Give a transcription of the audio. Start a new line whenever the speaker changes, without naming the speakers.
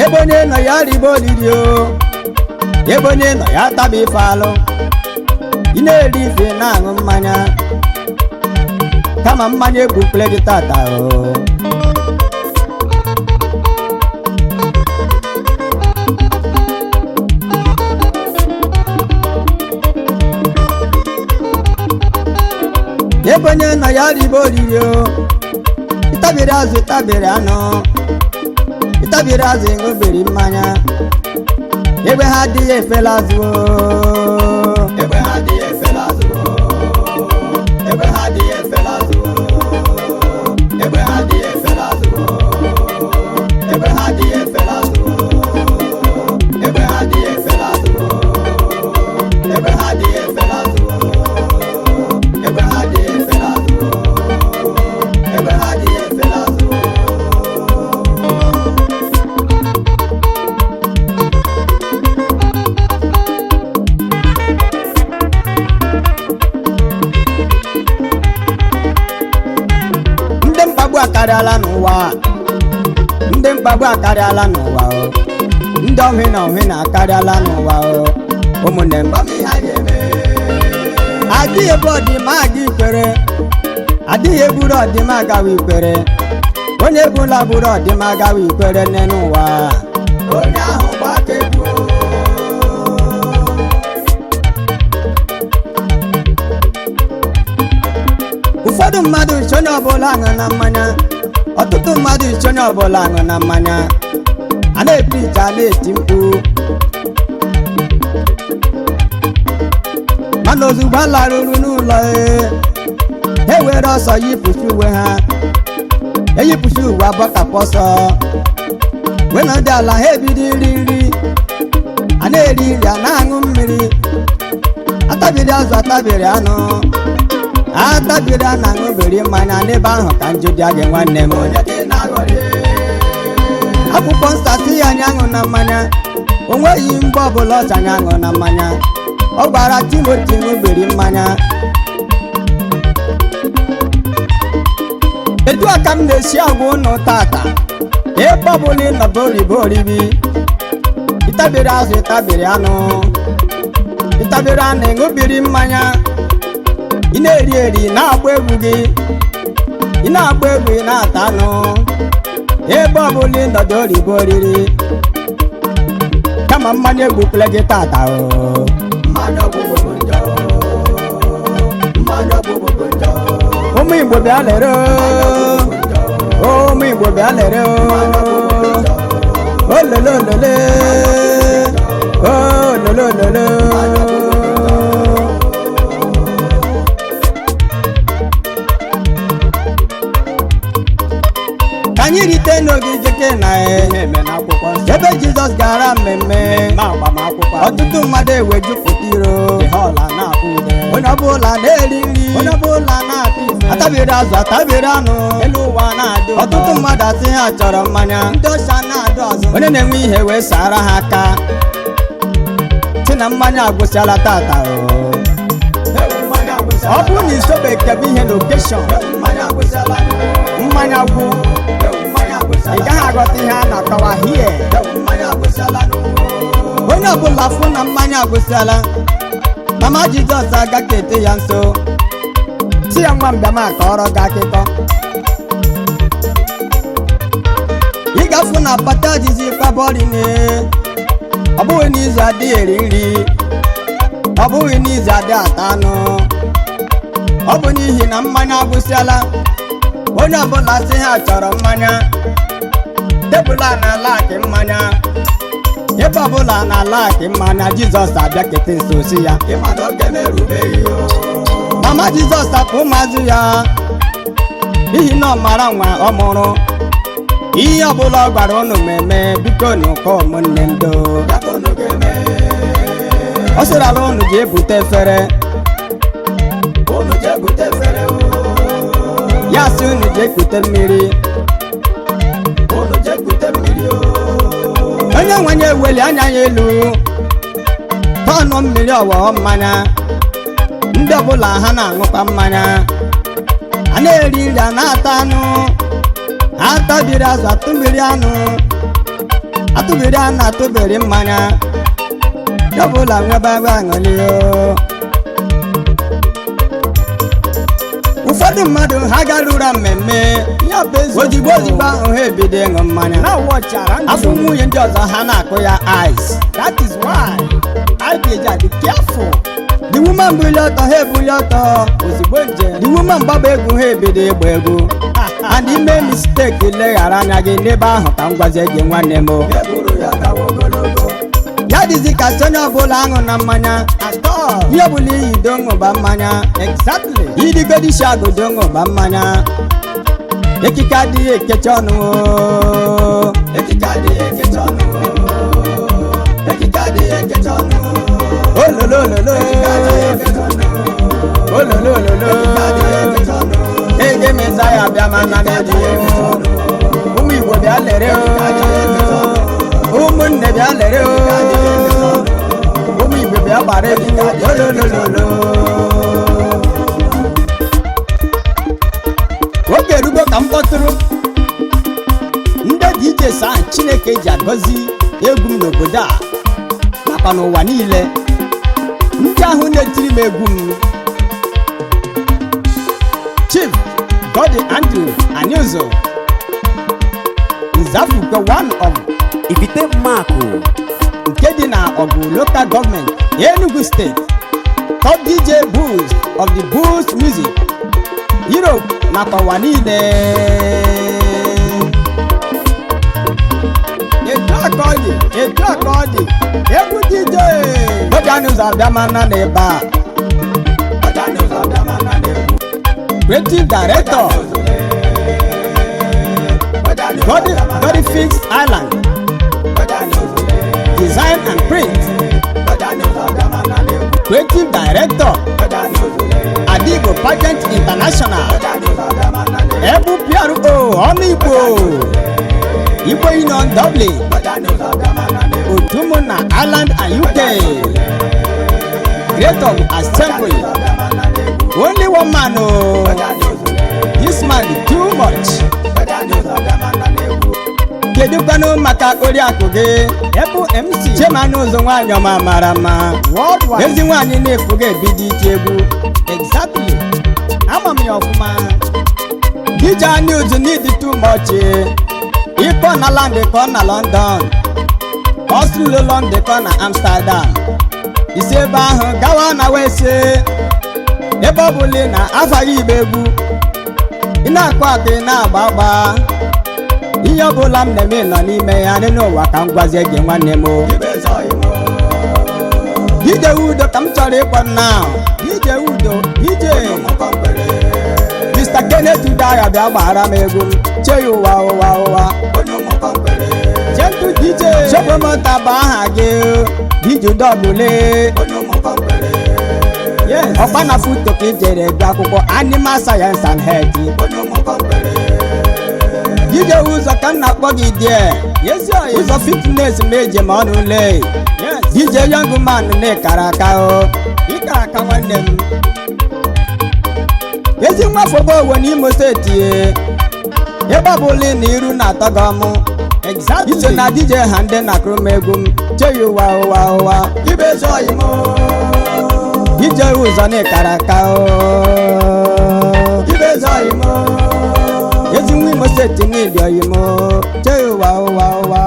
Ebe onye nọ ya ribe oriri o, ebe onye nọ ya taba ife alụ. Ị na-eri ife, na-aṅụ mmanya, kama mmanya egbukwele gị tata o. Ebe onye nọ ya ribe oriri o. Ịtabiri azụ, ịtabiri anụ, ịtabiri azụ, ịṅụbiri mmanya, ebe ha adịghị efela azụ o.
Egbe ha adịghị efela azụ o. Egbe ha adịghị efela azụ o. Egbe ha adịghị efela azụ o. Egbe ha adịghị efela azụ o. Egbe ha adịghị efela azụ o. Egbe ha adịghị efela azụ o. Egbe ha adịghị efela azụ o. Egbe ha adịghị efela azụ o.
Ndị mkpagbu akarịala n'ụwa, ndị mkpagbu akarịala n'ụwa o. Ndị ọhị na ọhị na akarịala n'ụwa o. Ụmụnne m,
Gwa m ihe a ga-eme.
Adịghị ebu ọdịma aga ikwere, adịghị eburu ọdịma agawa ikwere. Onye bụla buru ọdịma agawa ikwere nne n'ụwa.
Onye ahụ gba aka egwu o.
Ụfọdụ mmadụ nche onye ọbụla aṅụ na mmanya, ọtụtụ mmadụ nche onye ọbụla aṅụ na mmanya. A na-ebu ite, a na-eti mkpu, mana ozugbo a larụrụ n'ụlọ, e ha ewere ọsọ yipụsi uwe ha, eyipụsi uwe abọkapụ ọsọ wee nọdụ ala. Ha ebido iri nri, a na-eri nri, a na-aṅụ mmiri, atabiri azụ, atabiri anụ, atabiri a na-aṅụbiri mmanya. N'ebe ahụ ka njụ dị gị, nwanne m.
Onye ka ị na-aghọrị?
Akwụkwọ nsọ asị ya anyị aṅụ na mmanya. O nweghị mgbe ọbụla ọcha anyị aṅụ na mmanya. Ọ gwara Timoti ṅụbiri mmanya. Etu a ka m na-esi agwa ụnụ tata, ebe ọbụla ị nọbụ oribo oribi, ịtabiri azụ, ịtabiri anụ, ịtabiri anụ, ịṅụbiri mmanya, ị na-eri eri, na-agba egwu gị, ị na-agba egwu, ị na-ata anụ, ebe ọbụla ị nọdụ oribo oriri, kama mmanya egbukwele gị tata o.
Mmanya ọgbụgbụ bụ njọ. Mmanya ọgbụgbụ bụ njọ.
Ụmụ Igbo, bịa lere o. Ụmụ Igbo, bịa lere o. Olele olele, olele olele. Ka anyị rite n'ogige Kena,
Ihe eme n'akwụkwọ nsọ.
ebe Jizọs gara mmemme.
Mmemme agbamakwụkwọ.
Ọtụtụ mmadụ ewejupụta iro.
Hall a na-akpụ ude.
Onye ọbụla na-eri nri,
Onye ọbụla na-ata ife.
Atabiri azụ, atabiri anụ.
Elu ụwa na-adị ụtọ.
Ọtụtụ mmadụ asị ha chọrọ mmanya.
Ndị ọcha na-adụ azụ.
Onye na-enwe ihe wee sara ha aka, si na mmanya agwụsịala tata o.
Ewu, mmanya agwụsịala.
Ọ bụrụ na isobe kebe ihe n'occasion,
Ewu, mmanya agwụsịala.
mmanya gwụ,
Ewu, mmanya agwụsịala.
ị gaghị aghọta ihe a na-akọwa hie.
Ewu, mmanya agwụsịala.
Onye ọbụla fụ na mmanya agwụsịala, mama Jizọs aga ka ete ya nso, si ya, "Nwa mbịama kọrọ gị akụkọ." Ị ga-afụ na pata jizi kwabọrine. Ọ bụghị n'izu adịghị eri nri, ọ bụghị n'izu adịghị ata anụ, ọ bụ n'ihi na mmanya agwụsịala. Onye ọbụla sị ha chọrọ mmanya, tebụl a na-ala akị mmanya, ebe ọbụla na-ala akị mmanya. Jizọs abịa kete nso, si ya,
Ịma na oge m erubeghị o.
Mama Jizọs apụ ụmụazụ ya, n'ihi na ọ mara nwa ọ mụrụ. Ihe ọbụla ọ gwara ụnụ meme, biko nụkọ ụmụnne m do.
Ya ka unu ga-eme.
Ọ sịrala ụnụ ji ebute efere.
Unu jee bute efere o.
Ya sị unu jee kute mmiri.
Unu jee kute mmiri o.
Onye nwenye eweli anya ya elu, tọnụ mmiri ọwọọ mmanya. Ndị ọbụla ha na-aṅụkwa mmanya, a na-eri nri, a na-ata anụ, atabiri azụ, atụ mmiri anụ, Atụbiri a na-atụbiri mmanya ya ọbụla nwebe ebe aṅụrị o. Ụfọdụ mmadụ ha gara ụra mmemme
Ya bụ eziokwu.
Ozigbo ozigbo ahụ ha ebido ịṅụ mmanya.
Now watch around
Afọ
you.
nwunye ndị ọzọ ha na-akụ ya ice.
That is why I dey careful.
The woman buli ọtọ, ha ebuli ọtọ.
Ozugbo njem.
The woman gbaba egwu, ha ebido ịgba egwu. And ime mistake, leghara anya gị n'ebe ahụ ka m gwazie gị, nwanne m o.
Eburu ya gawa ogologo.
Ya dịzi ka sị onye ọbụla aṅụ na mmanya.
At all.
Ihe ọbụla iyi do ṅụba mmanya.
Exactly.
Idigodi shi agụdo ṅụba mmanya. Ekike adịghị ekechi ọnụ o.
Ekike adịghị ekechi ọnụ. Ekike adịghị ekechi ọnụ.
Ololololo.
Ekike adịghị ekechi ọnụ.
Ololololo.
Ekike adịghị ekechi ọnụ.
Ege meza ya bịa mana na-eji ụmụ Igbo bịa lere o. Ụmụnne bịa lere o. Ụmụ Igbo bịa gbara egwu. Ololololo. Oge erugo ka m kpọtụrụ ndị DJ saa Chineke ji agọzi egwu m n'obodo a nakwa n'ụwa niile, ndị ahụ na-etiri m egwu m. Chief Godi Andrew Aniuzo Nzafuko, one of
Ifite Mmakụ.
Nke dị na Ọgụ Local Government, Enugu State, top DJ Boost of the Boost Music Europe nakwa ụwa niile. Etu a ka ọ dị, etu a ka ọ dị. Egwu DJ Godi Aniuzo abịamana n'ebe a. Creative Director, Godi, Godi Fix Island Design and Print, Creative Director, Adigo Pageant International, Ebu PRO ọnụ Igbo, Igbo Union Dublin, Otumuna Ireland and UK, Great of Assembly. Only one man o. This man too much. Kedu kwanụ maka oriakụ gị?
Ebu MC.
Chimanụ ụzọ, nwaanyị ọma mara mma.
Worldwide.
Ezi nwaanyị na-efu ga-ebido iti egwu.
Exactly. Ama m ya ọfụma.
DJ news need too much. Ịkpọ na land ka ọ na London, Oslo, London ka ọ na Amsterdam, isi ebe ahụ gawa na wese, ebe ọ bụla ị na-afaghị igba egwu, ị na-akụ akụ, ị na-agba agba, ihe ọbụla m na-eme nọ n'ime ya dị n'ụwa. Ka m gwazie gị, nwanne m o. DJ Udo ka m chọrọ ịkpọ now.
DJ Udo, DJ.
Mr. Kenneth Udagha, bịa gbara m egwu m chee ya ụwa ụwa ụwa.
Gentle DJ.
Chopomota bụ aha gị, DJ Udo.
Yes.
Ọkpa na foto ka ijere gụ akwụkwọ Animal Science and Health. DJ Ụzọ ka m na-akpọ gị die.
Yes, oyi.
Ụzọ Fitness ma eji ma ọnụ lee.
Yes.
DJ Young Man na ịkara aka o.
Ịkara aka, nwanne m.
Ezi nwa fobo owo n'Imo Steeti e. Ebe ọbụla ị na iru na-atọ gị ọmụ.
Exactly.
Iso na DJ ha ndị na-akụrụ m egwu m cheyi ụwa ụwa ụwa. DJ Ụzọ na ịkara aka o. Ezi nwa Imo Steeti n'ịdị oyi m cheyi ụwa ụwa ụwa.